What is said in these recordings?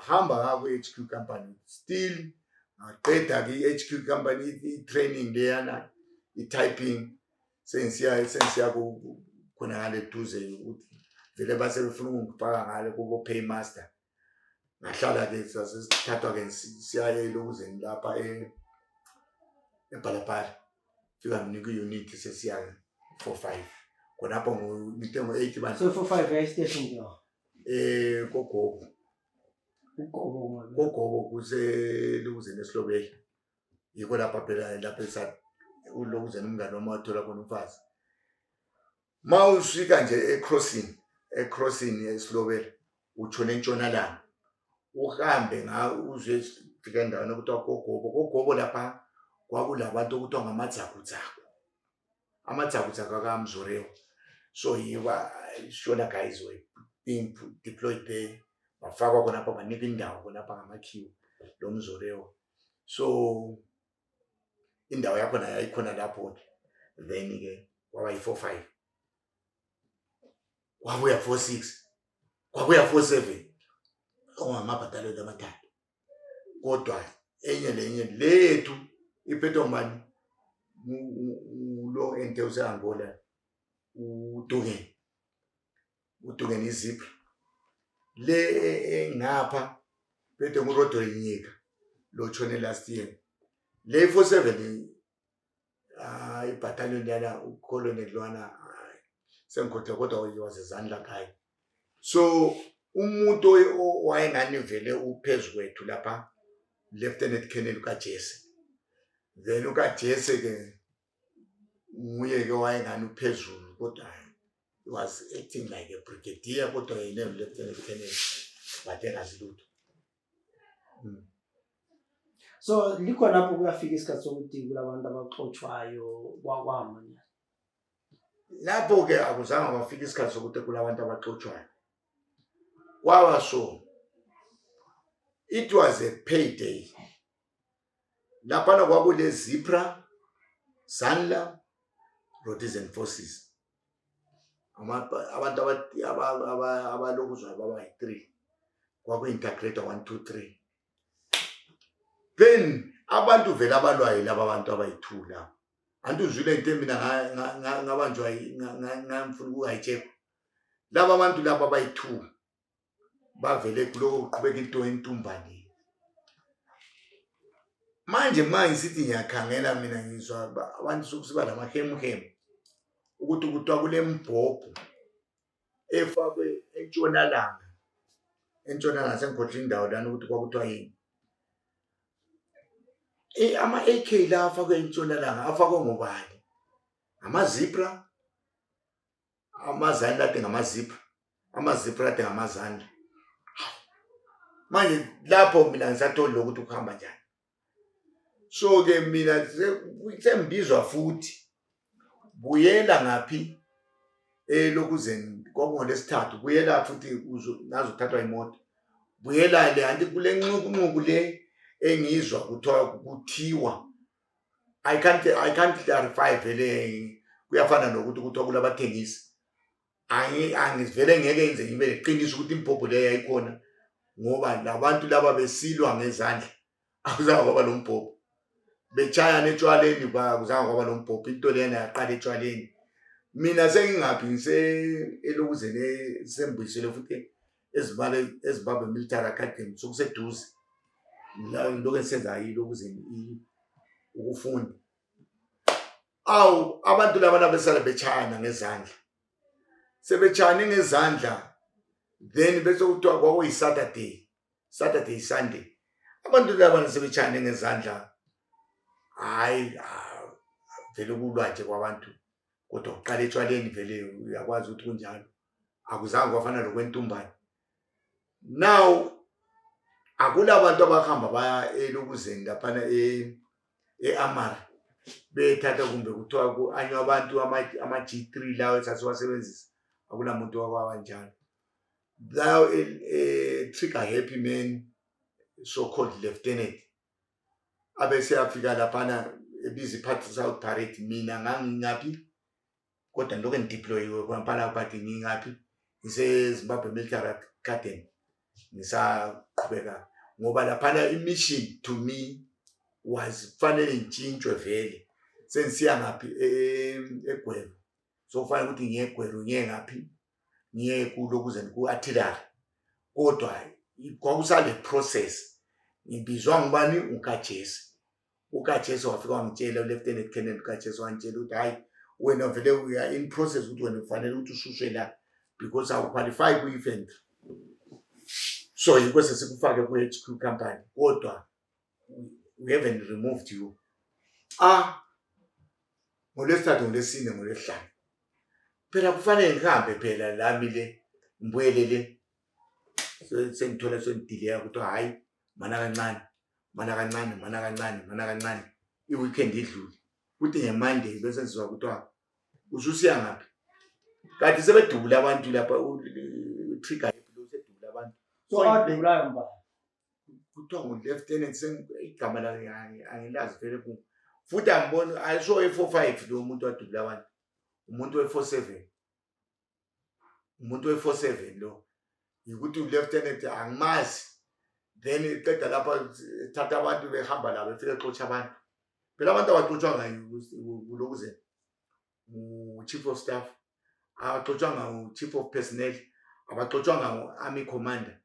Ngahamba ngaya ku-HQ company, still ngaqeda-ke i-HQ company i-training leyana, i-typing. Sengisiya khona ngale duze ukuthi vele base befuna ukungifaka ngale kubo paymaster. Ngahlala-ke, sasesithathwa-ke siya elokuzeni lapha eBhalabhala. Fika nginika i-unit, sesiya 4 5 khonapho, ngithe ngo-8 bani. So 4 5 yayisiteshi nje? Kogogo. Ugobo ngabe? Kogobo, kuselokuzeni eSilobela, yikho lapha phela lapha ulokuzeni umngane wami wathola khona umfazi. Ma ufika nje e-crossing eSilobela, utshone entshonalanga, uhambe nga uze fika endaweni okuthiwa Kogobo. Kogobo lapha kwakulabantu okuthiwa ngamadzakudzako, amadzakudzako akaMzorewa. So yiwa Shona guys were being deployed there, bafakwa khonapha, banikwa indawo khonapha ngamakhiwa lo Mzorewa. So indawo yakhona yayikhona lapho. Then-ke kwaba yi-4 5, kwabuya 4 6, kwabuya 4 7, okungamabhatalweni amathathu. Kodwa enye lenye lethu iphethwe ngubani? Lo ente use-Angola, uDungeni, uDungeni iZipra. Le engapha phethwe nguRodoli Nyika, lo tshone last year. Le 4 7, hayi, ibhataliyoni yana ucolonel lwana sengikhohlwa, kodwa he was a Zanla guy. So umuntu owayengani vele uphezu kwethu lapha, Lieutenant Colonel kaJesse. Then uKajese ke nguye ke wayengani uphezulu, kodwa he was acting like a brigadier, kodwa yena lieutenant colonel, but engazi lutho. So likhona lapho kuyafika isikhathi sokuthi kulabantu abaxotshwayo, kwakwama njani? Lapho-ke akuzange kwafika isikhathi sokuthi kulabantu abaxotshwayo. Kwaba so it was a payday laphana. Kwakule Zipra, Zanla, Rhodesian Forces, abantu abalokuzwa baba yi-three, kwaku-integrator 1 2 3. Then abantu vele abalwayo laba bantu abayi-two laba, anti uzwile into mina ngabanjwa, ngamfuna ukungayitshekwa. Laba abantu laba abayi-two bavele kuloko kuqhubeka into entumbane. Manje sithi ngiyakhangela mina, ngizwa abantu sokusiba lamahemuhemu ukuthi kuthiwa kule mbhobho efakwe entshonalanga, sengikhohlwa indawo lana ukuthi kwakuthiwa yini. Ama-AK la afakwe entshonalanga afakwe ngobani? Amazipra, amazandla ade ngamazipra, amazipra ade ngamazandla. Manje lapho mina ngisatholi lokuthi kuhamba njani. So-ke mina sengibizwa futhi, buyela ngaphi elokuzeni. Kwakungolesithathu, buyela futhi ngazothathwa imoto, buyela le. Anti kule nxukunxuku le engizwa kuthiwa kuthiwa, I can't clarify vele, kuyafana nokuthi kuthiwa kulabathengisi. Angivele ngeke ngize ngibe neqiniso ukuthi imbhobho leyo yayikhona, ngoba labantu laba besilwa ngezandla, akuzange kwaba lo mbhobho. Betshayana etshwaleni, akuzange kwaba lo mbhobho. Into leyana yaqala etshwaleni. Mina sengingaphi? Ngise elokuzeni, sengibuyisele futhi eZimbabwe Military Academy, sokuseduze la lokhu engisenza yilokuzeni ukufunda. Awu, abantu laba labesala betshayana ngezandla, sebetshayane ngezandla. Then bese kuthiwa kwakuyi-Saturday, Saturday, Sunday, abantu laba sebetshayane ngezandla. Hhayi, vele ukulwa nje kwabantu, kodwa kuqala etshwaleni. Vele uyakwazi ukuthi kunjalo, akuzange kwafana lokwentumbane. Now akulabantu abahamba baya elokuzeni laphana e-Armoury, bethatha kumbe kuthiwa ku-anywa abantu ama-G3 lawo esasiwasebenzisa. Akula muntu wakwabanjalo. Lawo trigger happy man, so called lieutenant, abese afika laphana ebiza i-pass out parade. Mina ngangingaphi? Kodwa lokho ngideployiwe kwampala, but ngingaphi? Ngise-Zimbabwe Military Academy. Ngisaqhubeka ngoba laphana i-mission to me was kufanele ngitshintshwe vele, sengisiya ngaphi eGweru. So kufanele ukuthi ngiye eGweru, ngiye ngaphi, ngiye kulokuze ku-artillery, kodwa kwakusale process. Ngibizwa ngubani? UKajesi. UKajesi wafika wangitshela, uLieutenant Colonel uKajesi wangitshela ukuthi hayi, wena vele uya in process ukuthi wena kufanele ukuthi ususwe la because awuqualify kwi-infantry, so yikho sesikufake ku-HQ company, kodwa we haven't removed you. Ah, ngolwesithathu, ngolwesine, ngolwesihlanu phela kufanele ngihambe phela lami le, ngibuyele le. Sengithola sengidileya ukuthi hhayi, mana kancane, mana kancane, mana kancane, mana kancane, i-weekend idlule. Kuthi nge-Monday bese ngizwa kuthiwa ususiya ngaphi, kanti sebedubula abantu lapha, trigger lo usedubula abantu. So adubulayo mbani? Kuthiwa ngu-lieutenant, igama lakhe angilazi vele ku futhi angiboni ayisho we-45 lo muntu wadubula abantu, umuntu we-47, umuntu we-47 lo, yikuthi u-lieutenant angimazi. Then iqeda lapha thatha abantu behamba labo, efika exotsha abantu. Phela abantu abaxotshwanga kulokuze ngu-chief of staff, abaxotshwanga ngu-chief of personnel, abaxotshwanga ngu-army commander,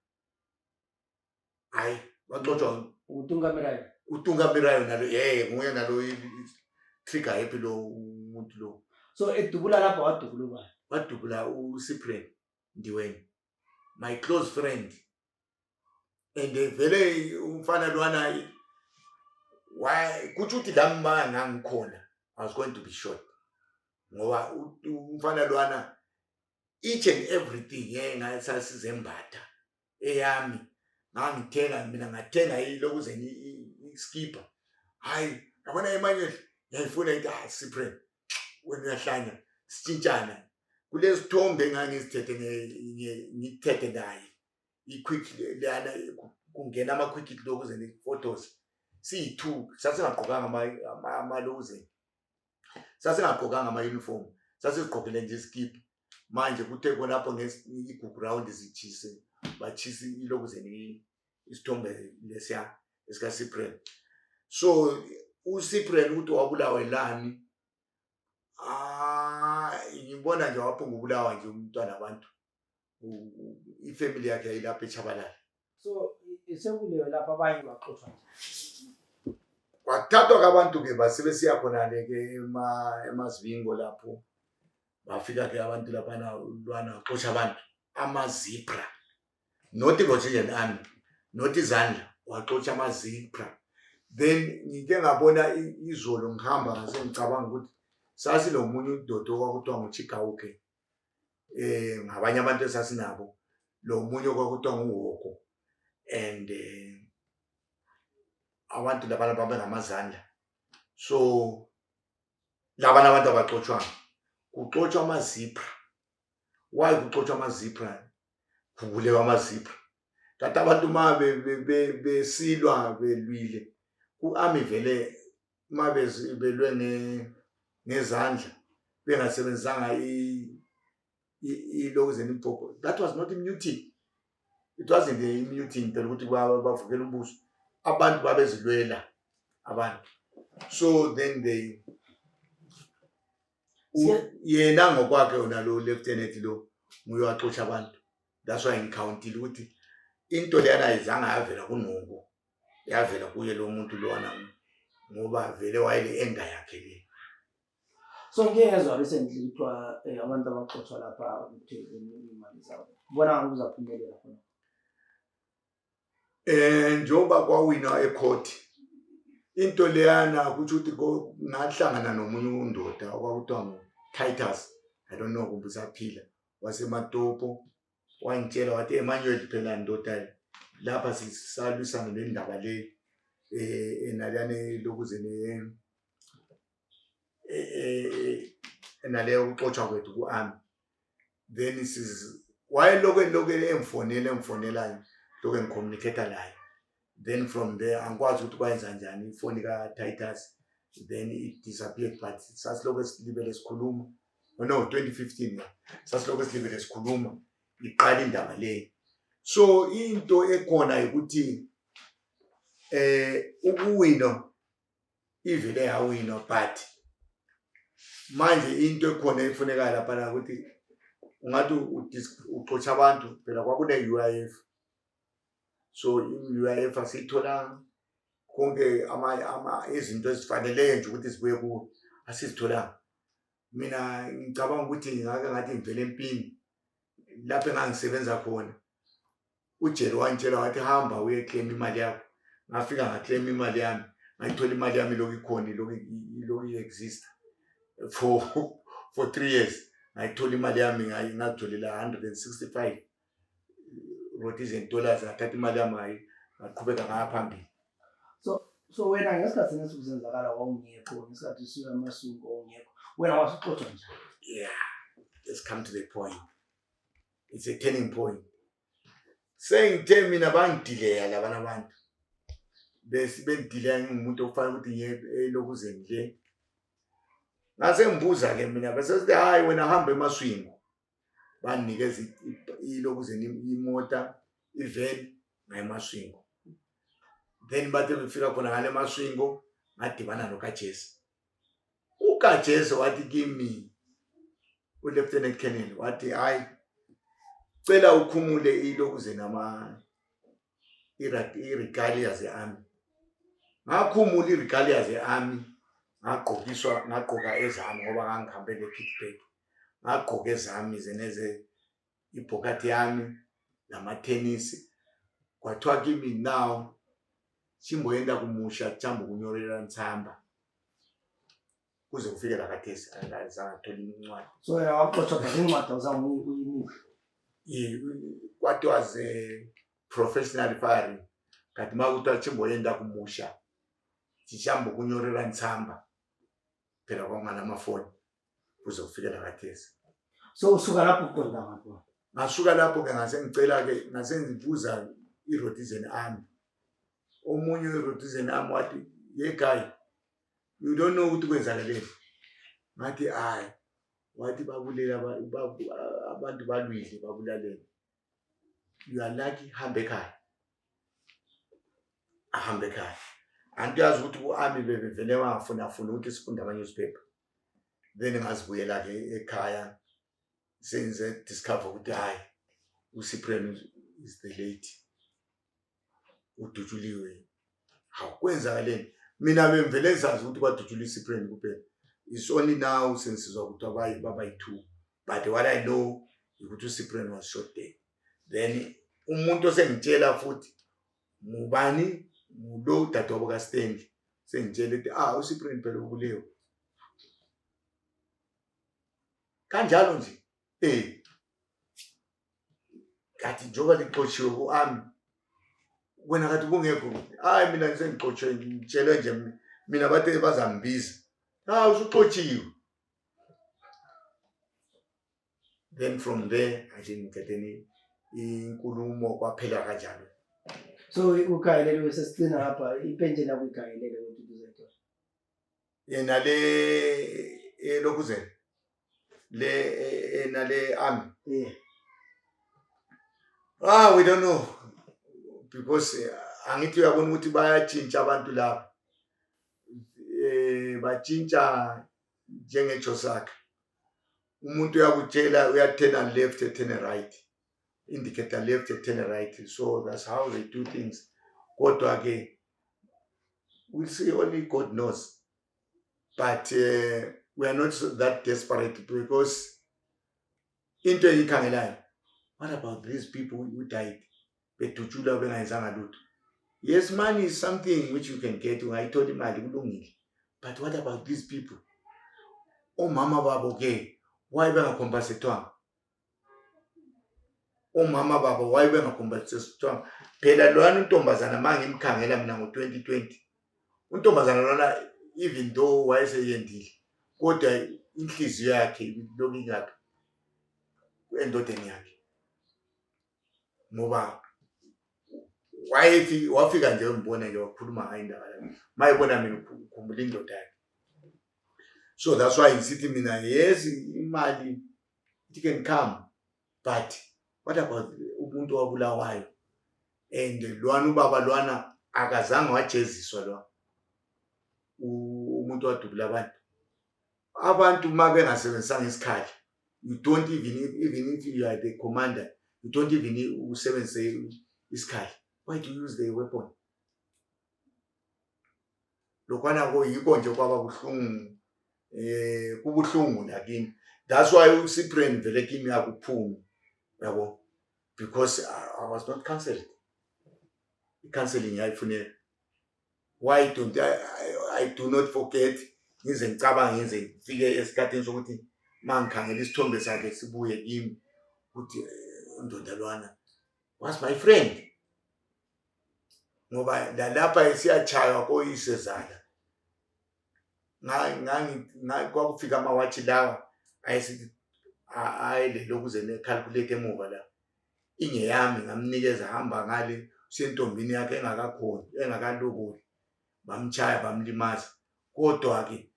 hayi, baxotshwa utungamirayo. Utungamirayo nalo, ye nguye nalo trigger happy lo umuntu lo. So edubula lapho wadubula ubani? Wadubula uCyprian Ndiweni, my close friend, and vele umfana lwana kutsho ukuthi lami ma ngangikhona I was going to be shot, ngoba umfana lwana each and everything ngasasizembatha eyami ngangithenga mina, ngathenga ilokuze iskipper. Hayi, yabona Emmanuel, ngiyayifuna into. Ah, Cyprian, wena uyahlanya, sitshintshana kulezithombe engangizithethe, ngithethe naye i-quick leyana, kungena ama-quick lokuze photos siyi-two, sasingagqokanga amalokuze, sasingagqokanga ama-uniform, sasizigqokele nje iskipha. Manje kuthe khonapho iGukurahundi zitshise, batshisa ilokuze isithombe lesiya esikaCyprian. So uCyprian ukuthi wabulawelani? Ah, ngibona nje waphunga ubulawa nje umntwana abantu, ifamily yakhe yayilapha eChabalala. So sekuleyo lapho abanye baxoshwa nje? Kwathathwa kabantu-ke, basebesiya khonale-ke emaZivingo lapho. Bafika-ke abantu laphana, lwana waxosha abantu, amaZIPRA, not i-Rhodesian Army, not izandla, waxosha amaZIPRA. Then ngike ngabona izolo ngihamba, ngase ngicabanga ukuthi sasinomunye udodo okwakuthiwa nguChigauke, ngabanye abantu esasinabo, lo munye okwakuthiwa nguHoko, and abantu labana babengamazandla. So labana abantu abaxotshwanga, kuxotshwa amaZIPRA. Why kuxotshwa amaZIPRA, kubulewa amaZIPRA? Kanti abantu ma besilwa belwile ku-army vele, uma belwe ngezandla bengasebenzisanga ilokuze imibhobho, that was not mutiny, it wasn't a mutiny phela ukuthi bavukela umbuso, abantu babezilwela abantu. So then they yena ngokwakhe yona lo lieutenant lo nguye waxosha abantu. That's why ngikhawuntile ukuthi into leyana ayizange yavela kuNoko, yavela kuye lo muntu lona, ngoba vele wayele enda yakhe le. So ngike ngezwa recently kuthiwa abantu abaxoshwa lapha kuthiwe imali zabo, bona ngabe uzaphumelela khona? Njengoba kwawina ecourt into leyana, kusho ukuthi ngahlangana nomunye undoda okwakuthiwa ngu-Titus, I don't know kumbe usaphila, waseMatopo. Wangitshela wathi, "Emmanuel, phela ndoda, lapha sisalwisana le ndaba le enaliyane lokuze ne naleyo ukuxotshwa kwethu ku-army." Then wayelokhu elokhu emfonela, emfonelayo, lokhu engicommunicate naye. Then from there angikwazi ukuthi kwayenza njani ifoni ka-Titus, then it disappeared, but sasilokhu esilibele sikhuluma. Oh, no, 2015, yeah, sasilokhu esilibele sikhuluma iqala indaba leyo. So into ekhona ukuthi ukuwina ivele yawinwa, but manje into ekhona efunekayo lapha ukuthi ungathi uxotsha abantu, phela kwakune-UIF, so i-UIF asiyitholanga konke, izinto ezifaneleyo nje ukuthi zibuye kuwe asizitholanga. Mina ngicabanga ukuthi ngake ngathi ngivele empini lapho engangisebenza khona, uJerry wangitshela wathi hamba uye-claim imali yakho. Ngafika nga-claim imali yami, ngayithola imali yami ilokhu ikhona, ilokhu i-exist for 3 years. Ngayithola imali yami, ngazitholela 165 Rhodesian dollars. Ngathatha imali yami, ngaqhubeka ngaya phambili. So wena ngesikhathi nesukuzenzakala wawungekho, ngesikhathi usuka eMasvingo wawungekho, wena wasuxoshwa njani? Yeah, let's come to the point. It's a turning point. Sengithe mina bangidileya labana abantu, bese bengidileya ngingumuntu okufanele ukuthi ngiye elokuzeni le. Ngase ngibuza-ke mina, bese sithi hhayi, wena hamba eMasvingo. Banginikeza ilokuzeni, imota, iveni, ngaya eMasvingo. Then bathe befika khona ngale eMasvingo, ngadibana noKajesi. UKajesi wathi kimi, u-Lieutenant Colonel wathi, "Hayi, cela ukhumule ilokuze nama i-regalia ze-army." Ngakhumula i-regalia ze-army, ngagqokiswa, ngagqoka ezami ngoba ngangihambe ne-kit bag. Ngagqoka ezami zeneze, ibhokati yami namathenisi. Kwathiwa kimi, "Now chimboenda kumusha, chambokunyorera tsamba." Kuze kufike la khathesi angazange athole incwadi. So wena waxoshwa, but incwadi awuzange uyinike? Kwathiwa ze professional firing, kati makuthiwa chimboenda kumusha, chichambokunyorera tsamba. Phela kwakunganamafoni kuze kufike la khathesi. So usuka lapho uqonda ngaphi? Ngasuka lapho-ke, ngase ngicela-ke, ngase ngibuza i-Rhodesian Army. Omunye we-Rhodesian Army wathi, "Ye guy, you don't know ukuthi kwenzakaleni?" Ngathi, "Hayi." Wathi, "Babulele abantu, balwile, babulalene. You are lucky, hambe ekhaya, ahambe ekhaya." Anti uyazi ukuthi ku-army bebevele bangafunafuni ukuthi sifunde ama-newspaper. Then ngazibuyela-ke ekhaya, sengize discover ukuthi hhayi, uCyprian is the late, udutshuliwe. Hawu, kwenzakaleni? Mina bengivele ngisazi ukuthi kwadutshulwa uCyprian kuphela. It's only now sengisizwa ukuthi abayi babayi-two, but what I know ukuthi uCyprian was shot dead. Then umuntu osengitshela futhi ngubani? Ngulo udadewabo kaStanley, sengitshela ukuthi ah, uCyprian phela ubulewe kanjalo nje. Kathi njengoba lixotshiwe ku-army, wena kathi kungekho. Hayi, mina ngisengixotshiwe, ngitshelwe nje mina, bathe bazambiza. Ha, usuxotshiwe. Then from there I didn't get any inkulumo, kwaphela kanjalo. So ukhayelele, sesicina lapha, ipensheni yakho ikhayelele ukuthi uzayithola? Yena le elokuzeni le ena le army? Yeah. Ah, we don't know because angithi uyabona ukuthi bayatshintsha abantu laba, batshintsha njengejosaka. Umuntu uyakutshela, uya-turn left, turn right, indicator left, turn right. So that's how they do things. Kodwa ke we'll see, only God knows. But we are not that desperate because into engiyikhangelayo, what about these people who died bedutshulwa bengayenzanga lutho? Yes, money is something which you can get, ungayithola imali, kulungile, but what about these people? Omama babo ke, why benga-compensatwanga omama babo? Why benga-compensatwanga? Phela loyana untombazana, ma ngimkhangela mina ngo-2020, untombazana lona, even though wayeseyendile, kodwa inhliziyo yakhe lokhu ingaphi endodeni yakhe, ngoba wafika nje ngibona nje wakhuluma ngayo indaba leyo. Mayibona mina ukhumbula indoda yakhe. So that's why ngisithi mina, yes, imali it can come, but what about umuntu? Umuntu wabulawayo and lwana ubaba lwana akazange wajeziswa lwa umuntu wadubula abantu. Abantu uma bengasebenzisanga isikhali, you don't even if you are the commander, you don't even usebenzise isikhali. Why do you use the weapon? Lokhwana yikho nje kwaba buhlungu, kubuhlungu lakimi. That's why uCyprian vele kimi akuphumi, yabo, because I was not cancelled. I-counseling yayifuneka. Why don't I do not forget, ngize ngicabange, ngize ngifike esikhathini sokuthi uma ngikhangela isithombe sakhe sibuye kimi ukuthi undoda lwana was my friend, ngoba lalapha siyachaywa koyisezala. Kwakufika amawatshi lawa ayesithi ayele lokuze ne-calculate emuva la, ingeyami, ngamnikeza, hamba ngale usentombini yakhe engakakhoni, engakaloboli, bamchaya, bamlimaza. Kodwa-ke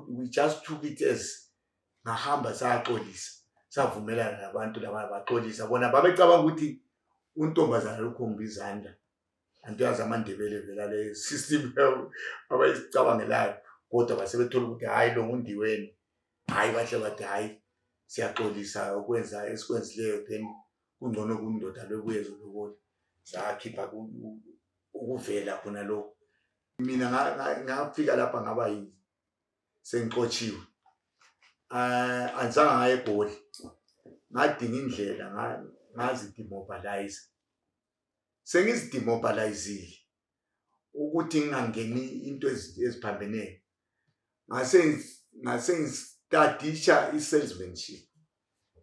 we just took it as ngahamba saxolisa, savumelana nabantu laba, baxolisa bona. Babecabanga ukuthi untombazana lukhomba izandla, anti uyazi amaNdebele vele ale system abayisicabangelayo, kodwa basebethola ukuthi hhayi, lo ngundiweni. Hhayi, bahle bathi hhayi, siyaxolisa ukwenza esikwenzileyo, then kungcono kundoda lobuye ezolobola. Sakhipha ukuvela khona lokho. Mina ngafika lapha ngaba yini, sengixotshiwe, angisanga ngaye eGoli, ngadinga indlela ngazi-demobilize. Sengizi-demobilizile ukuthi ngingangeni into eziphambeneyo, ngase ngistadisha i-salesmanship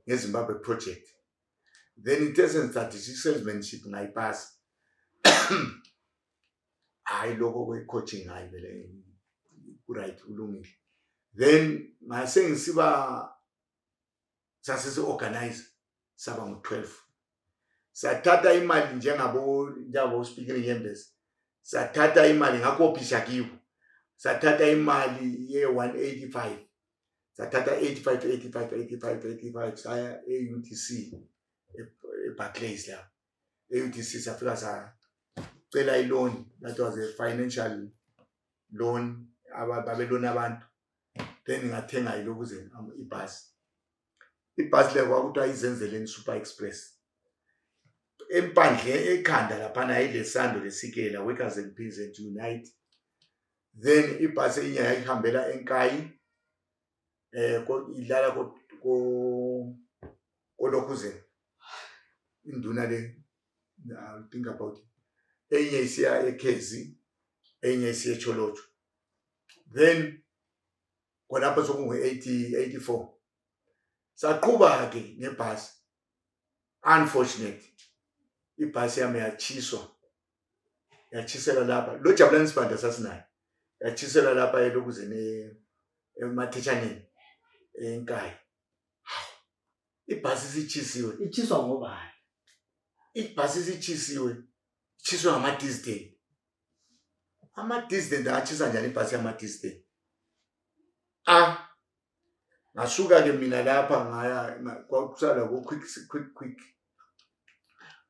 ngeZimbabwe Project. Then ithe sengistadisha i-salesmanship, ngayipasa. Hhayi, lokho kwe-coaching, hhayi, vele ku-right, kulungile. Then ngase ngisiba sasesi-organize, saba ngu-12, sathatha imali njengabo Speaker Nyembezi, sathatha imali, ngakopisha kibo, sathatha imali ye-185, sathatha 85, 85, 85, 85, saya e-UTC, eBarclays la e-UTC. Safika sacela i-loan. That was a financial loan, babelona abantu. Then ngathenga ilokuze ibhasi. Ibhasi le kwakuthiwa iZenzeleni Super Express. Empandle ekhanda laphana yayilesando lesikela, "Workers and Peasants Unite." Then ibhasi enye yayihambela eNkayi, ilala ko kolokhuzeni induna le. I'll think about it. Enye isiya eKhezi, enye isiya eCholotsho. Then khonapho sokungu-80 84, saqhuba-ke ngebhasi. Unfortunate, ibhasi yami yachiswa, yachiselwa lapha. Lo Jabulani Sibanda sasinayo, yachiselwa lapha elokuzeni emathetshaneni eNkayi. Hawu, ibhasi isitshisiwe. Itshiswa ngobani? Ibhasi isitshisiwe, itshiswe ngama-dissident. Ama-dissident angatshisa njani ibhasi yama-dissident? Ah, ngasuka-ke mina lapha, ngaya kwakusala ko-quick quick quick,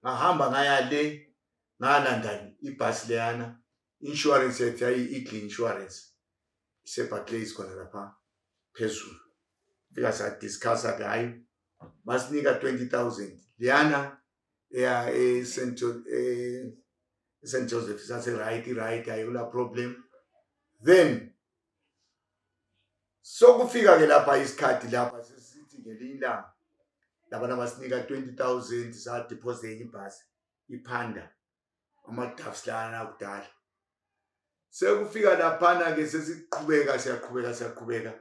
ngahamba ngaya le, ngalanda ibhasi leyana. Insurance yethu yayi-Eagle Insurance, ise-Barclays khona lapha phezulu. Fika sadiscussa-ke, hhayi, basinika 20,000 leyana eya e-St Joseph. Sase right, ayikula problem. Then sokufika-ke lapha isikhathi lapha sesithi ngelinye ilanga labana basinika 20,000, sadeposit enye ibhasi iphanda ama-doves lana kudala. Sekufika laphana-ke sesiqhubeka, siyaqhubeka, siyaqhubeka,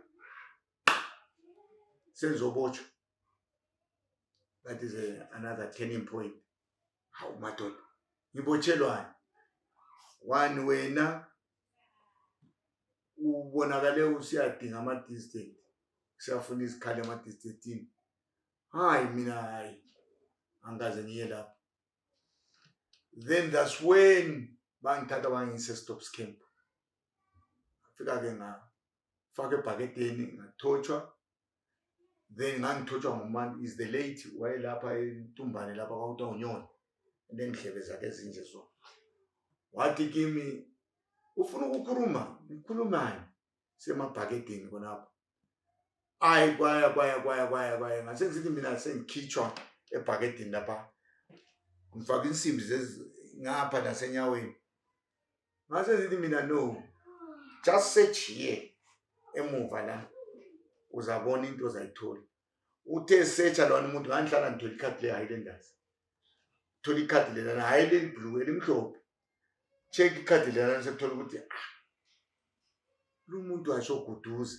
senzobotshwa. That is another turning point. Hawu madoda, ngibotshelwani? One, wena ubonakale usiyadinga ama-dissident, usiyafuna izikhali ama-dissidentini. Hayi, mina hayi, angikaze ngiye lapho. Then that's when bangithatha bangiyise Stops Camp. Ngafika-ke ngafaka ebhaketeni, ngathotshwa. Then ngangithotshwa ngumuntu, is the late, wayelapha eNtumbane lapha, kwakuthiwa uNyoni. Lendlebe zakhe ezinje so. Wathi kimi ufuna ukukhuluma, ngikhulumani? Semabhakedeni khonapho. Ayi kwaya kwaya kwaya kwaya kwaya ngase ngisithi mina sengikhitshwa ebhakedeni lapha. Ngifaka insimbi ngapha nasenyaweni. Ngase ngithi mina no. Just search here emuva la. Uzabona into ozayithola. Uthe searcha lona umuntu ngangihlala ngithola ikhadi le-Highlanders. Thola ikhadi lelana hhayi leli-blue elimhlophe. Check ikhadi lelana sekuthola ukuthi ah lo muntu asho guduze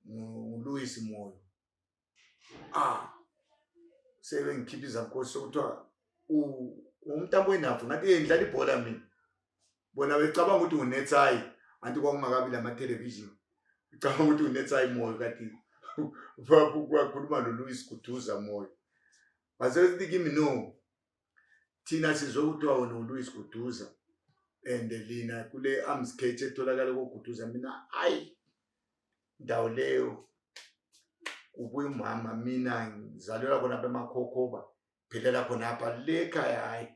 nguLouis Moyo. Ah sebengikhipha izankosi sokuthiwa umntambo wenafu ngathi ngidlala ibhola mina. Bona becabanga ukuthi ngunetsayi anti kwakungakabi lama-television. Ngicabanga ukuthi unetsayi Moyo kanti kwakhuluma noLouis Guduza Moyo. Base kimi no thina sizwe kuthiwa wena uLouis Guduza and lina kule arms cage etholakala koGuduza mina ayi ndawo leyo kubuya umama mina ngizalelwa khona apha emakhokhoba phelela khonapha le ekhaya hhayi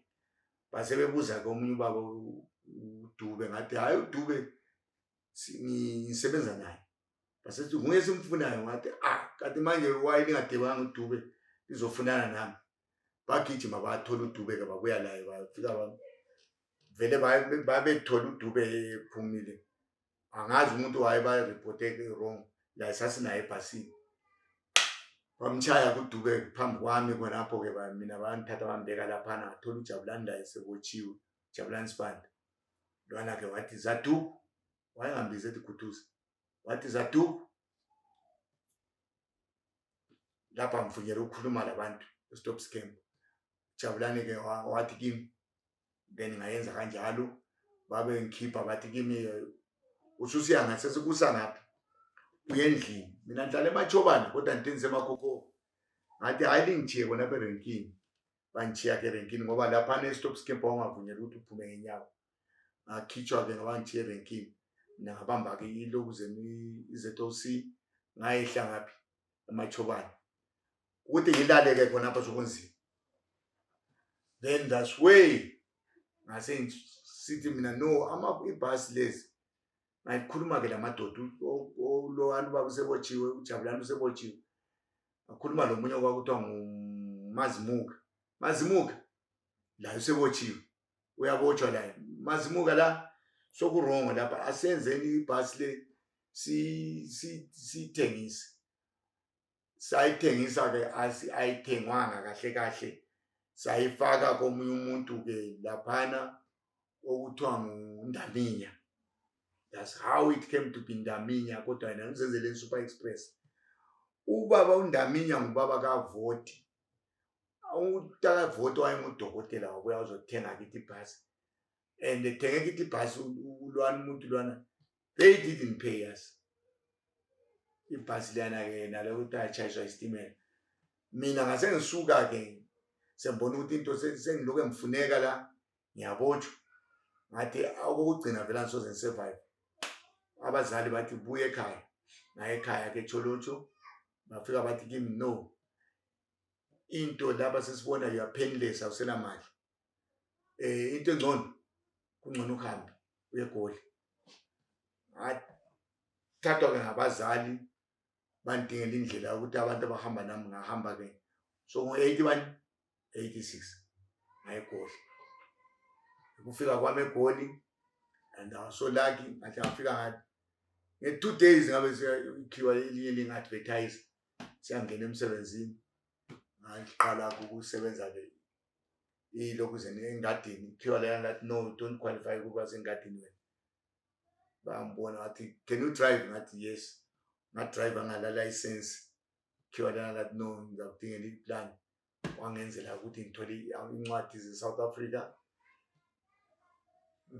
base bebuza-ke omunye ubaba uDube ngathi hhayi uDube ngisebenza naye basethi nguye esimfunayo ngathi ah kanti manje why ningadebanga uDube lizofunana nami bagijima bathola uDube-ke babuya naye bafika vele babethola uDube ephumile angazi umuntu waye bareporte wrong la sasinaye ebhasini bamshaya kuDube phambi kwami khonapho-ke mina bangithatha bambeka laphana ngathola uJabulani laye sebotshiwe Jabulani Sibanda lwana-ke wathi Zaduku wayengambizi ethi Guduza wathi Zaduku lapha ngivunyelwe ukukhuluma labantu stop scam Jabulani ke wathi kimi then ngayenza kanjalo babe ngikhipha bathi kimi ususiya ngasese kusa ngaphi uye endlini mina ngihlala emachobane kodwa ngithengise emakhokho ngathi hhayi lingithiye kona apha erenkini bangithiya ke erenkini ngoba laphana e-stop scamp wawungavunyelwa ukuthi uphume ngenyawo ngakhitshwa-ke ngabangithiya erenkini mina ngabamba-ke ilokuzeni i-ZOC ngayehla ngaphi emachobane ukuthi ngilale-ke khonapha sokunzima then that's way ngase sithi mina no ama ibhasi lezi ngayikhuluma-ke la madoda lowani ubaba usebotshiwe ujabulani usebotshiwe ngakhuluma lo munye okwakuthiwa ngumazimuka mazimuka laye usebotshiwe uyabotshwa laye mazimuka la sokurongo lapha asenzeni ibhasi le siyithengise sayithengisa-ke ayithengwanga kahle kahle sayifaka komunye umuntu-ke laphana okuthiwa nguNdaminya that's how it came to be Ndaminya kodwa yena ngizenzele Super Express ubaba uNdaminya ngubaba kaVoti uTakavoti wayengudokotela wabuya uzothenga kithi ibhasi and ethenge kithi ibhasi ulwana umuntu lwana they didn't pay us ibhasi liyana-ke nalo ukuthi atshayiswa isitimela mina ngase ngisuka-ke sengibona ukuthi into sengilokhu ngifuneka la ngiyabotshwa ngathi okokugcina vele angisoze ngisurvive abazali bathi buye ekhaya ngaye ekhaya ke Tsholotsho bafika bathi kimi no into laba sesibona you are penniless awusenamali eh into engcono kungcono uhambe uye eGoli ngathathwa ke ngabazali bandingela indlela yokuthi abantu abahamba nami ngahamba ke so ngo-81 86 ngaye eGoli ukufika kwami eGoli and I was so lucky ngathi ngafika ngathi nge-2 days ngabe ikhiwa elinye linga-advertise siyangena emsebenzini ngaqala ukusebenza-ke ilokhu engadini ikhiwa leya ngathi no don't qualify ukuba sengadini wena bangibona ngathi can you drive ngathi yes ngadrive ngala license khiwa lana ngathi no ngizakudingela iplan wangenzela ukuthi ngithole incwadi ze-South Africa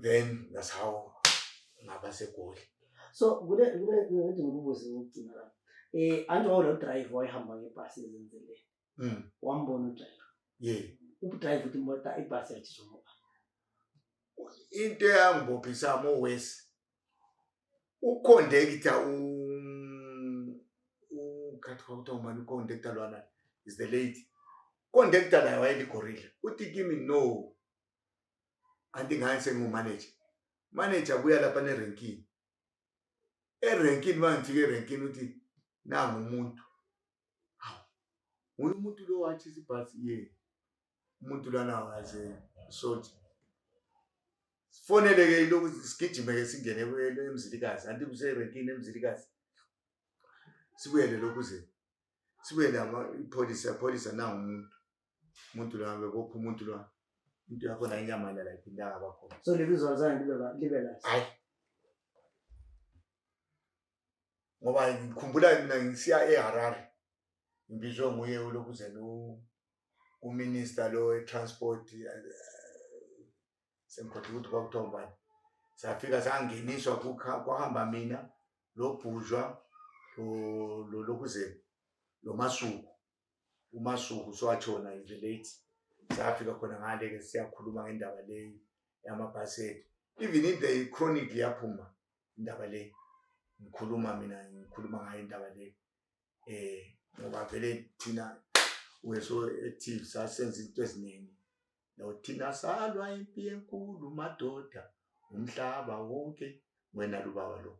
then that's how ngaba seGoli so kule kule ngithi ngikubuze ngokugcina la anti wawulo drive wayehamba ngebhasi ezenzele wambona udriver yeah udrive uthi imota ibhasi yatshiswa ngoba into eyangibophisa mowesi uconductor ukhathi kwakuthiwa ngubani uconductor lwana is the lady Conductor laye wayeligorila, uthi kimi no, anti ngani sengumanager. Manager buya lapha nerenkini. Erenkini uma ngifika erenkini uthi nangu umuntu. Hawu, nguye umuntu lo watshisa ibhasi ye. Umuntu lana waze soldier. Sifonele ke ilokhu sigijime ke singene eMzilikazi, anti kuserenkini eMzilikazi. Sibuyele lokhu ze. Sibuyele ipholisa, pholisa nangu umuntu. Umuntu lwana bebopha umuntu lwana. Into yakhona inyamalala iphindanga bakhona. So lebizo alizange libe lazi. Hayi. Ngoba ngikhumbula mina ngisiya eHarare. Ngibizwe nguye ulokuzeni uminister lo we-transport, sengikhohlwa ukuthi kwakuthiwa ubani. Safika sangeniswa, kwahamba mina lo Bhujwa lo lokuzeni lo Masuku. UMasuku sowatshona, is the late. Safika khona ngale ke siyakhuluma ngendaba leyi yamabhasi ethu. Even in the chronicle yaphuma indaba le, ngikhuluma mina ngikhuluma ngayo indaba le, ngoba vele thina we so active, sasenza into eziningi. No thina salwa impi enkulu madoda umhlaba wonke, wena lubaba lo,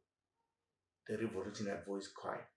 the Revolutionary Voice Choir.